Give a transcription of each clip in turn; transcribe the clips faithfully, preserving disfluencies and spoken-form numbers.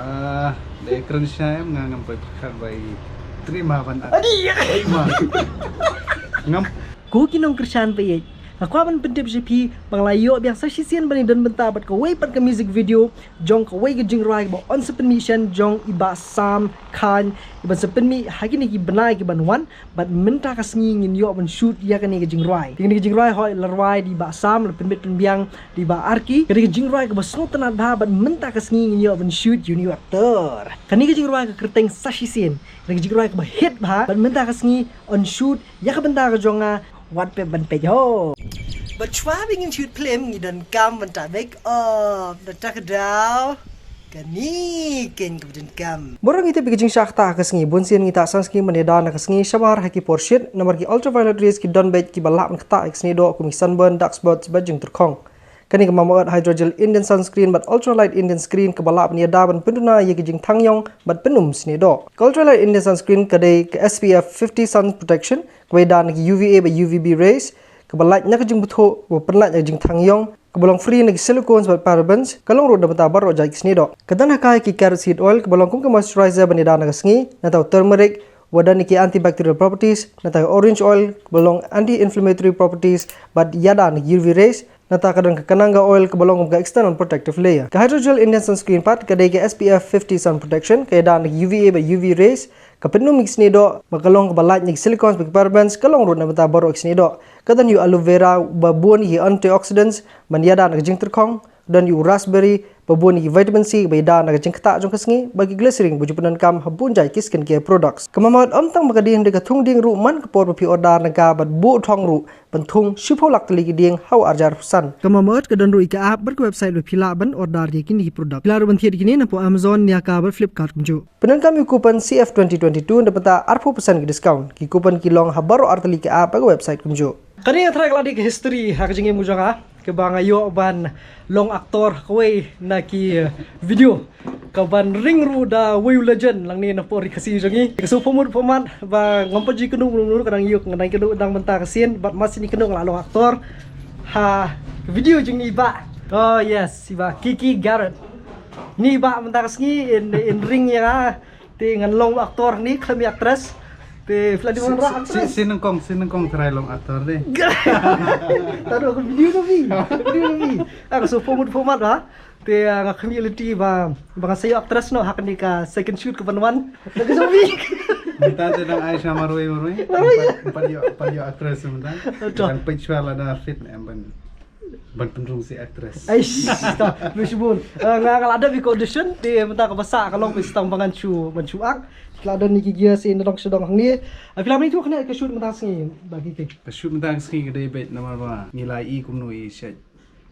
Ah, de kren shai em nga ngam poi pyrkhat bai trima ban at. Adi! Ai ma. Ngam. Ko ki nongkyrshan baieit, nga kwah ban pyntip sha phi ba nga la ïoh biang sa shisien ban ïadon bynta bad kawei pat ka music video jong kawei ka jingrwai ba yn sa pynmih shen jong i Bah Sam Khan, i ban sa pynmih ha kine ki bnai ki ban wan. Bad mynta ka sngi ngin ïoh ban shoot ïa kane ka jingrwai. Kane ka jingrwai hooid la rwai da i Bah Sam, la pynbit pynbiang da i Bah Arki. Kane ka jingrwai kaba sngewtynnat bha bad mynta ka sngi ngin ïoh ban shoot ïa une u actor. Kane ka jingrwai ka kyrteng Sa Shisien. Kane ka jingrwai kaba hit bha bad mynta ka sngi yn shoot ïa ka bynta ka jong nga, wat pep ban peit ho. Bad shuwa ba ngin shoot film ngi donkam ban ta make up, da ta ka daw. Kane keiñ kaba donkam. Baroh ngi tip ba ka jingshah ktah ha ka sngi, bun sien ngi ta san sngi ban ïada na ka sngi shabar ha ki por shit, namar ki ultraviolet rays ki don beit kiba lah ban ktah ïa ka snieh doh kum ki sunburn, dark spots bad jingtyrkhong. Kane ka Mamaearth Hydrogel Indian Sunscreen bad Ultralight Indian Screen kaba lah ban ïada ban pynduna ïa ka jingthang ïong bad pynum snieh doh. Ka Ultralight Indian Sunscreen ka dei ka S P F fifty Sun Protection kaba ïada na ki U V A bad U V B rays, kaba lait na ka jingbthuh, kaba pynlait na ka jingthang ïong, kaba long free na ki silicones bad parabens, ka long ruh na bynta baroh jait ki snieh doh. Ka don ha ka ki carrot seed oil, kaba long kum ka moisturizer ban ïada na ka sngi, nangta u turmeric, uba don ïa ki antibacterial properties, nangta ka orange oil, kaba long anti-inflammatory properties, bad ïada na ki U V rays, nangta ka don ka kananga oil, kaba long kum ka external protective layer. Ka hydrogel Indian sunscreen pat, ka dei ka S P F fifty sun protection, ka ïada na ki U V A bad U V rays, ka pynum ïa ki snieh doh, bad ka long kaba lait na ki silicones bad ki parabens, ka long ruh na bynta baroh ki snieh doh. Ka don ïa u aloe vera, ba bun ïa ki antioxidants, ban ïada na ka jingtyrkhong, ka don ïa u raspberry, ba bun ïa ki vitamin C, ba ïada na ka jingktah jong ka sngi, bad ki glycerin, ba ju pyndonkam ha bun jait ki skincare products. Ka Mamaearth ym tang ba ka dih hynrei ka thung dieng ruh man ka por ba phi order na ka, bad buh thong ruh, ban thung shiphew lak tylli ki dieng ha u arhajar arphew san. Ka Mamaearth ka don ruh ïa ka app bad ka website ba phi lah ban order ïa kine ki product. Phi lah ruh ban thied ïa kine napoh Amazon, Nykaa bad Flipkart kumjuh. Pyndonkam ïa u coupon C F twenty twenty-two na bynta arphew percent ki discount. Ki coupon ki long ha baroh ar tylli ki app bad ka website kumjuh. Kane nga tharai ka la dei ka history ha ka jingim ka jong nga, kaba nga ïoh ban long actor kawei na ki, eh, video. Kaban ring ruh da wei u legend nangne napoh ri Khasi jong ngi. Ka sngewphoh mut phohmat ba ngam pat ju kynduh mano mano, ka dang ïoh, ka dang kynduh dang mynta ka sien, bad mar sien kynduh nga la long actor ha ka video jong ngi i bah. Oh yes, i bah Kiki Garrett. Ngi i bah mynta ka sngi in, in ring ïa nga. Te ngan long actor ngi, khlem ïa actress. Te phi la dei ban wanrah actress. Si, si nyngkong, si nyngkong try long actor de. Tang ka video ka movie. Ka video ka movie. Ah, ka sngewphoh mut phohmat ba. Te, ah, nga khmih lynti ba, ba ngan sa ïoh actress noh ha kane ka second shoot kaban wan. Ka sngewbha. Mynta te dang ai sha marwei marwei. Marwei. Pat, pat ïoh, pat ïoh actress mynta. Dang peit shuwa lada fit em ban, ban pynrung shi actress. Aish, ta, khublei shibun. Ah, nga, nga la dep ïa ka audition, te mynta kaba sah ka long ba sdang ba ngan shu, ban shu act. Phi la don ïa ki gear shi na dong sha dong hangne. Ah, phi la mih tu kane ka shoot mynta ka sngi, bah Kiki. Ka shoot mynta ka sngi ka dei beit namar ba ngi la i kumno i shet.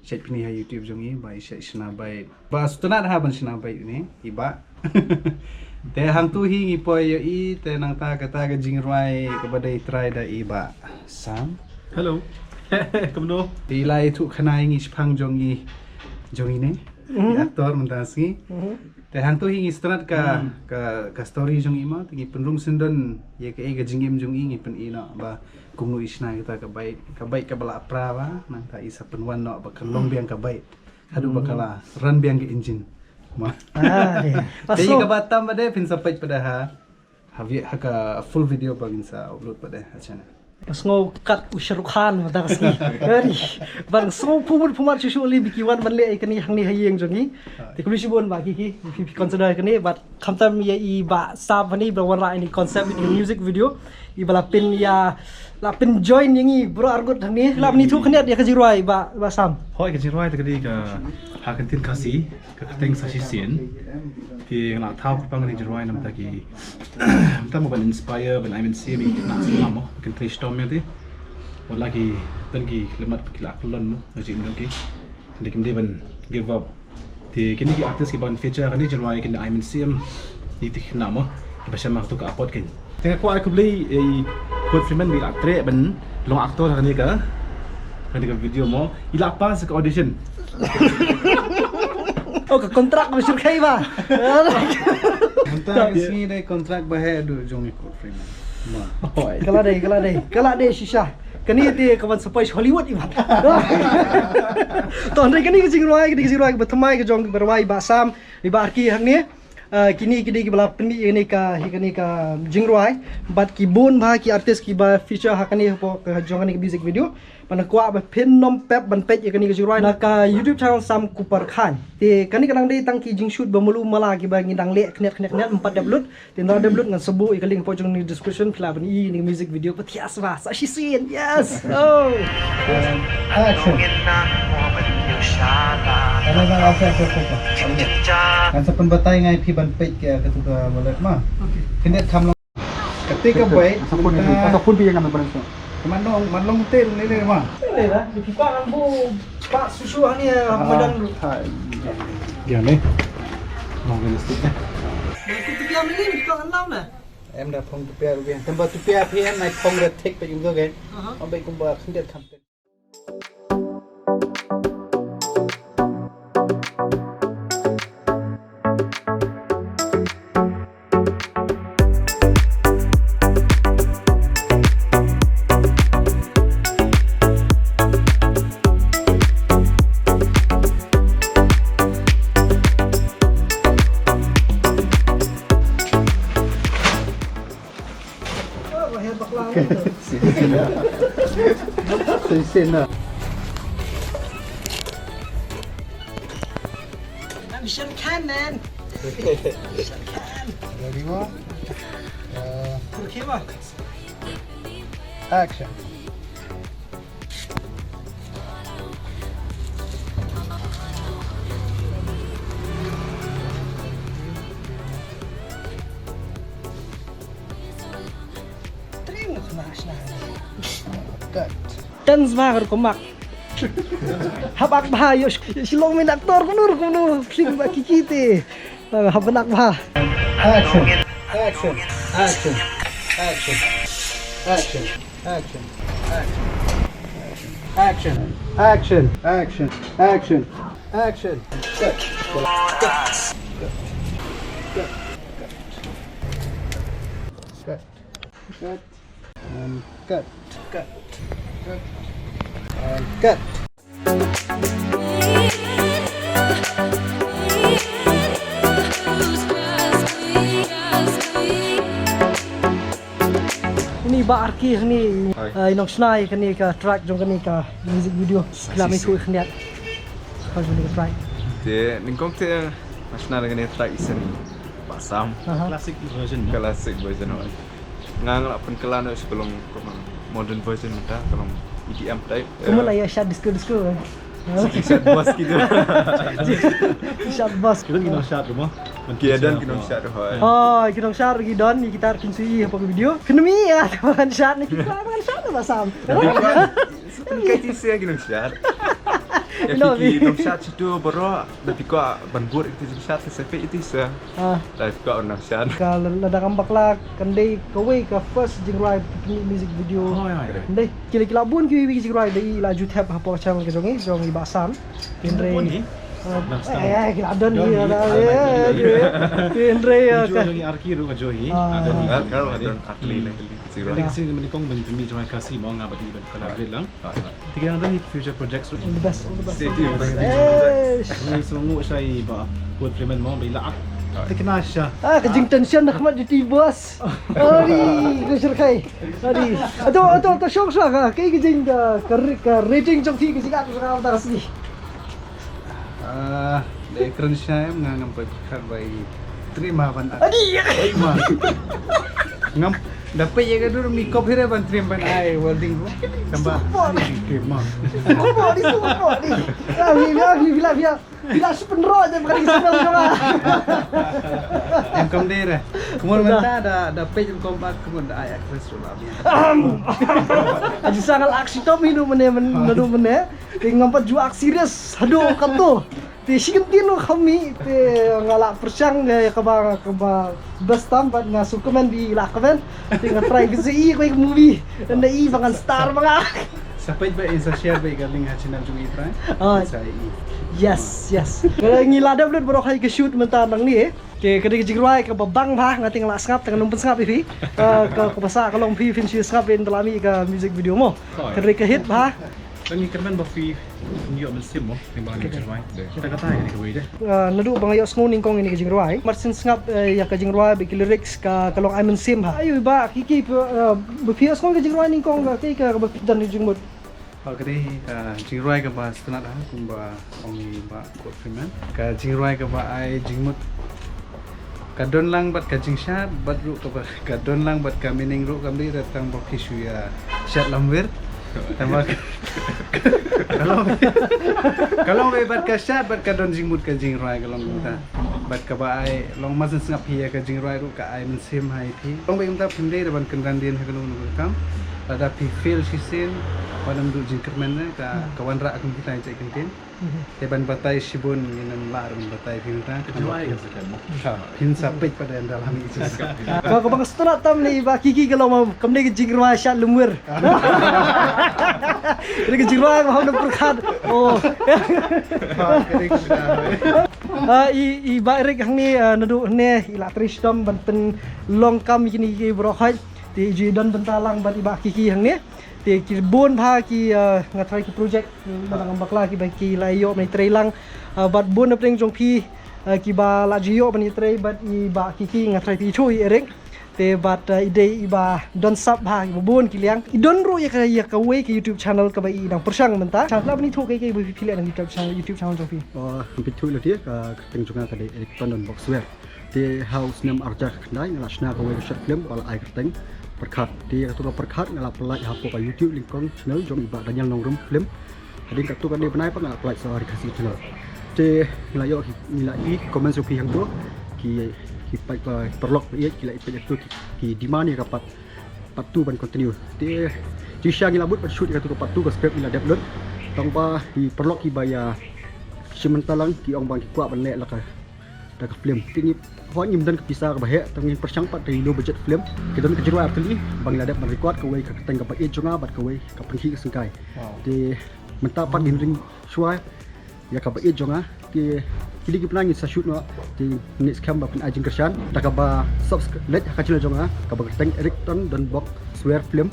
Shet pyni ha YouTube jong ngi, ba i shet shna bait. Ba sngewtynnat ha ban shna bait ne, i bah. Te hangtu hi ngi poi ïohi, te nangta kata ka jingrwai kaba dei trai da i bah Sam. Hello. Kumno? Te i la ïathuh khana ïa ngi shaphang jong i, jong i ne. Mhm. I actor mynta ka sngi. Mhm. Te hangtu hi ngi sngewtynnat ka, hmm, ka, ka story jong i mo, te ngi pynrung syndon ïa kaei ka jingim jong i, ngi pyni noh ba kumno i shna kata ka bait, ka bait kaba la pra ba, nangta i sa pynwan noh ba kan long biang ka bait. Haduh ba ka la run biang ka engine. Ma. Ah, dei. Te ïa kaba tam pat de phin sa peit pat de ha, ha vi-, ha ka full video ba ngin sa upload pat de ha channel. Sngew kat u Shah Rukh Khan mynta ka sngi. Ri. Bad sngewphoh mut phohmat shuh shuh lei ba ki wan ban leh ïa kane hangne ha ïing jong ngi. Te khublei shibun bah Kiki, phi, phi consider kane, bad khamtam ïa i bah Sam hangne ba wanrah ïa kane concept ïa kane music video. I ba la pyn ïa, la pyn join ïa ngi baroh arngut hangne. La pynithuh khyndiat ïa ka jingrwai bah, bah Sam. Hooid, ka jingrwai te ka dei ka Ha Ka Ktien Khasi. Ka kyrteng Sa Shisien. Te nga la thaw kyrpang kane ka jingrwai namar ki, namar ban inspire, ban ai mynsiem ïa ki khynnah sngewbha mo, kin trei shitom ïa te. Wat la ki don ki khyllipmat ki la kyllon mo, nga jingim jong ki. Hynrei kim dei ban give up. Te kine ki artist kiba feature ha kane ka jingrwai kin ai mynsiem ïa ki khynnah mo, kiba shem ha kato ka apot keiñ. Te nga kwah ai khublei ïa i Kurt Freeman ba i la treh ban long actor ha kane ka, kane ka video mo. I la pass ka audition. Oh, ka contract ba syrkhei ba. Mynta ka sngi dei contract ba heh haduh jong i Kurt Freeman. Ma. Hooid. Ka la dei, ka la dei, ka la dei shisha. Kane te kaban sa poi sha Hollywood i bah. To, hynrei kane ka jingrwai, kane ka jingrwai kaba thymmai ka jong kiba rwai i bah Sam, i bah Arki hangne. Ah, kine ki dei kiba la pynmih ïa kane ka, ïa kane ka jingrwai. Bad ki bun bha ki artist kiba feature ha kane hapoh ka jong kane ka music video. Ban kwah ba phin nym pep ban peit ïa kane ka jingrwai na ka YouTube channel Sam Kupar Khan. Te kane ka dang dei tang ki jingshoot ba malu mala kiba ngi dang leh khyndiat khyndiat khyndiat, ym pat dep lut. Te ynda dep lut ngan sa buh ïa ka link hapoh jong kane ka description, phi lah ban ïohi ïa kane ka music video. Pathias ba sa shisien. Yes. Oh. Action. Ngan sa pynbatai nga ïa phi ban peit ka, katu ka wallet ma. Okay. Khyndiat kham long. Kata ka bai. Sa phone phi, sa phone phi ïa nga ban sa. Ka man long, man long te ne ne ma. Ne da, di phi kwah ngan buh ba shu shu hangne, ah, madan. Ïa ne. Long ne stick. Ba ku tu pia mini, phi kwah ngan lau na. Em da phong tu pia rubian. Tang ba tu pia phi em nai phong da thik ba yung do ke. Aha. Ong ba kumba khyndiat kham. Mission Khan, man. Mission Khan. Ready, ma? Uh, okay, ma. Action. Cut. Tense bha ka rukom ak. Hap ak bha ïoh sh-, ïoh shlong min actor kumno kumno, sing ba kiki te. Hap benak bha. Action. Action. Action. Action. Action. Action. Action. Action. Action. Action. Action. Cut. Cut. Cut. Cut. Cut. And cut. Cut. Cut. And cut. Uni ba arki hani, hoi, eh, i nongshna ïa kane ka track jong kane ka music video. Klam i khuid khyndiat. Khuid kane ka track. Te nyngkong te nga shna da kane ka track i sani. Ba sam. Aha. Classic version, no? Classic version, hoi. Nga nga la pynkylla noh sha ka long, ka long modern version mynta, ka long E D M type. Kumno la ïa shad disco disco, eh? Shad bus gitu. Shad bus. Ki don ki nongshad ruh mo. Ki don ki nongshad ruh, hoi. Oh, ki nongshad ruh ki don, ki tar kin sui hapoh ka video. Kynmi ïa, ka ban shad ne ki kla ban shad ba sam. Pynkai ti se ki nongshad. Ïa ki nongshad shitu baroh, da phi kwah ban bud ïa ki nongshad te sa peit ïa ti se. Ah. Da phi kwah nongshad. Ka la-, lada ngam bakla kan dei kawei ka first jingrwai pynmih music video. Oh, ïa, ïa. Dei, ki la, ki la bun kiwei ki jingrwai da i la ju thep hapoh channel ka jong i, jong i Bah Sam. Hynrei, eh, ki la don hi, hynrei, eh, ka jong i Arki ruh ka jong i. Ah. Don i Arki ruh ka don Arki leh. Ka dei ka sien nyngkong ban pynmih jingrwai Khasi mo, nga bad i ban collaborate lang. Te ki dang don hi future projects ruh. All the best, all the best. Stay tuned. Yes. Ngi sngewbha shai ba Paul Freeman mo ba i la ak. Te kena sha. Ah, ka jingtension na khmat duty boss. Adi, ka shirkhai. Adi. Ato, ato, ato shong sha ka. Ka, ka jing ka, ka, ka rating jong phi ka jingak sha ka ta ka sngi. Ah, da kren shai em nga ngam pat khat ba i trim ha ban. Adi. Oi ma. Ngam da peit ïa ka dur mi kop hi re ban trim ban ai welding ruh. Tang ba. Trim ma. Super body, super body. Ah, mi, mi, mi, mi, mi. Phi la shu pynroh je ba ka dei ka signal jong nga. Em kam dei re. Kumno mynta da, da peit rukom ba kumno da ai actress ruh la biang. Ahem. Aji sa nga la ak shitom hi naduh mynne, naduh mynne. Te ngam pat ju ak serious haduh kato. Te shi kyntien ruh kham mih, te nga la pyrshang ïa kaba, kaba best tam bad nga shu comment ba i la comment. Te nga try ka jong i kawei ka movie. Ynda i ba ngan star ba nga. Sa peit ba in sa share ba i ka link ha channel jong i trai. Oh. Sa i. Yes, yes. Ka ngi la dep lut baroh ha ka shoot mynta nangne. Te ka dei ka jingrwai kaba bang bha, nga te nga la sngap te ngan ym pynsngap ïa phi. Ka, ka, kaba sah ka long phi phin shu sngap ïa in da la mih ka music video mo. Oh, ka dei ka hit bha. Tang ïa kyrmen ba phi ïoh mynsiem mo, ïa ba ngi jingrwai. Tang kata ïa kane kawei de. Ah, naduh ba nga ïohsngew nyngkong ïa kane ka jingrwai, mar shen sngap, eh, ïa ka jingrwai bad ki lyrics ka, ka long ai mynsiem ha. Aïu i Bah Kiki, eh, ba phi ïohsngew ka jingrwai nyngkong ka, kaei ka, kaba phi don ka jingmut? Ah, ka dei ka jingrwai kaba sngewtynnat ha, kumba ong i Bah Kurt Freeman. Ka jingrwai kaba ai jingmut. Ka don lang bad ka jingshad, bad ruh kaba, ka don lang bad ka meaning ruh kam dei da tang ba phi shu ïa shad lamwir. Tang ba ka long, ka long bad ka shad, bad ka don jingmut ka jingrwai ka long kumta. Bad kaba ai, long mar shen sngap phi ïa ka jingrwai ruh ka ai mynsiem ha ïa phi. Long bad kumta phim dei da ban kynran dien ha kano kano ka kam. Lada phi fail shisien, wat nym duh jingkyrmen ne, ka, ka wanrah kum kita ïa jait kyntien. Te ban batai shibun ngin ym lah ruh ban batai phi mynta. Ka jingrwai ka second mo. Ha, phin sa peit pat ynda la mih shisha. Ka, kaba nga sngewtynnat tam ïa i Bah Kiki ka long ma, kam dei ka jingrwai shad lamwir. Ka dei ka jingrwai ba hap nang pyrkhat. Oh. Ha, ka dei ka jingrwai. Ah, i, i Bah Eric hangne, ah, naduh hangne i la trei shitom ban pynlong kam ïa kine ki baroh khoit. Te i ju don bynta lang bad i Bah Kiki hangne. Te ki bun bha ki, ah, nga tharai ki project, ah, ba nga bakla kiba ki la ïoh ban trei lang, ah, bad bun na pdeng jong phi, ah, kiba la ju ïoh ban trei bad i Bah Kiki, nga tharai phi ithuh i Eric. Te bad, ah, i dei iba don sap bha kiba bun ki liang. I don ruh ïa ka, ïa kawei ka YouTube channel kaba i dang pyrshang mynta. Channel, lah ban ithuh kaei kaei ba phi leh na YouTube channel, YouTube channel jong phi? Oh, phi ithuh lade, ka kyrteng jong nga ka dei Eric Tondon Boxware. Te ha u snem arhajar khyndai nga la shna kawei ka short film ba la ai kyrteng Pyrkhat. Te katu ka Pyrkhat nga la pynlait hapoh ka YouTube nyngkong channel jong i Bah Daniel Nongrum Film. Hadien katu ka dei bnai pat nga la pynlait sa ha Ri Khasi channel. Te ngi la ïoh ki, ngi la i comment jong ki hangto. Ki, ki paid, ki paralok ba ïeit ki la i paid ïa katu ki, ki demand ïa ka part, part two ban continue. Te jingshisha ngi la mut ban shoot ïa katu ka part two, ka script ngi la dep lut. Tang ba ki paralok kiba ïa shim bynta lang ki ong ba ki kwah ban leh la ka da ka film. Te ngi, hooid ngim don ka pisa kaba heh, tang ngin pyrshang pat da i low budget film. Ki don ka jingrwai artylli ba ngi la dep ban record, kawei ka kyrteng Kaba Ïeit Jong Nga bad kawei Ka Pynkhih Ka Syngkai. Wow. Te mynta pat ngin ring shuwa ïa Kaba Ïeit Jong Nga. Te kine ki bnai ngin sa shoot noh, te ngin skhem ba phin ai jingkyrshan da kaba subscribe, leit ha ka channel jong nga kaba kyrteng Eric Tondon Boxware Film.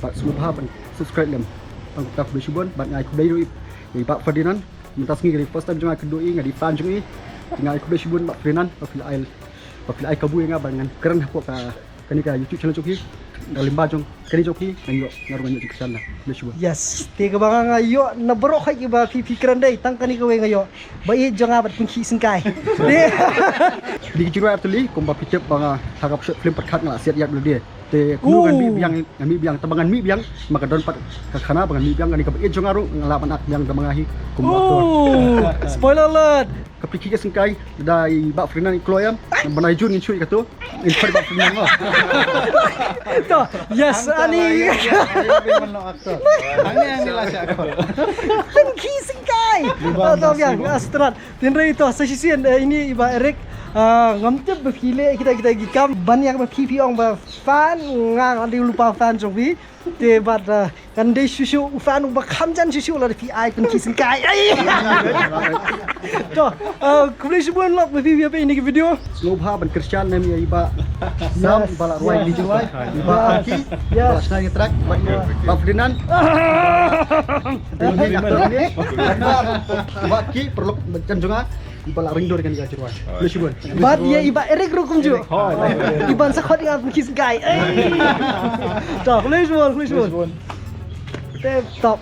Bad sngewbha ban subscribe lem. Tang kumta khublei shibun bad nga ai khublei ruh ïa i Bah Ferdinand. Mynta sngi ka dei first time jong nga kynduh ïa i, nga dei fan jong i. Nga ai khublei shibun Bah Ferdinand ba phi la ai, ba phi la ai kabu ïa nga ba ngan kren hapoh ka, kane ka YouTube channel jong phi. Na ka lyngba jong kane jong phi ngan ïoh, nga ruh ngan ïoh jingkyrshan. Khublei shibun. Yes. Te kaba nga, nga ïoh na baroh khoit kiba phi, phi kren dei tang kane kawei nga ïoh. Ba Ïeit Jong Nga bad Pynkhih Syngkai. Te kine ki jingrwai artylli kumba phi tip ba nga ha ka short film Pyrkhat nga la siat ïap lade. Te kumno ngan mih biang, ngan mih biang, tang ba ngan mih biang ma ka don pat ka khana ba ngan mih biang, kane Kaba Ïeit Jong Nga ruh nga lah ban act biang da ma nga hi kum actor. Oh, spoiler alert. Ka Pynkhih Ka Syngkai da i Bah Ferdinand i kloi em. Ban ai jun ngin shu ïa katu. Ngin khot i Bah Ferdinand mo. To, yes, ani. Pynkhih Syngkai. To, to biang, ah, strat. Hynrei to sa shisien, eh, ine i Bah Eric, ah, ngam tip ba phi leh kita, kita ki kam ban ïa ba phi, phi ong ba fan, nga, nga dei u lypa fan jong phi. Te bad, ah, kan dei shuh shuh u fan uba kham jan shuh shuh lada phi ai Pynkhih Syngkai. Ai. To, ah, khublei shibun lok ba phi, phi ïa peit ine ki video. Sngewbha ban kyrshan ne em ïa i Bah Sam, yes, i Bah la rwai ine i jingrwai, i Bah Arki, yes, i Bah la shna ïa track, i Bah, i Bah Ferdinand. Bah Arki, paralok jan jong nga, i Bah la ring dur ïa kane ka jingrwai. Khublei shibun. Bad ïa i Bah Eric ruh kumjuh. Hooid. I ban sa khot ïa Pynkhih Syngkai. Ei. To, khublei shibun, khublei shibun. Tip top.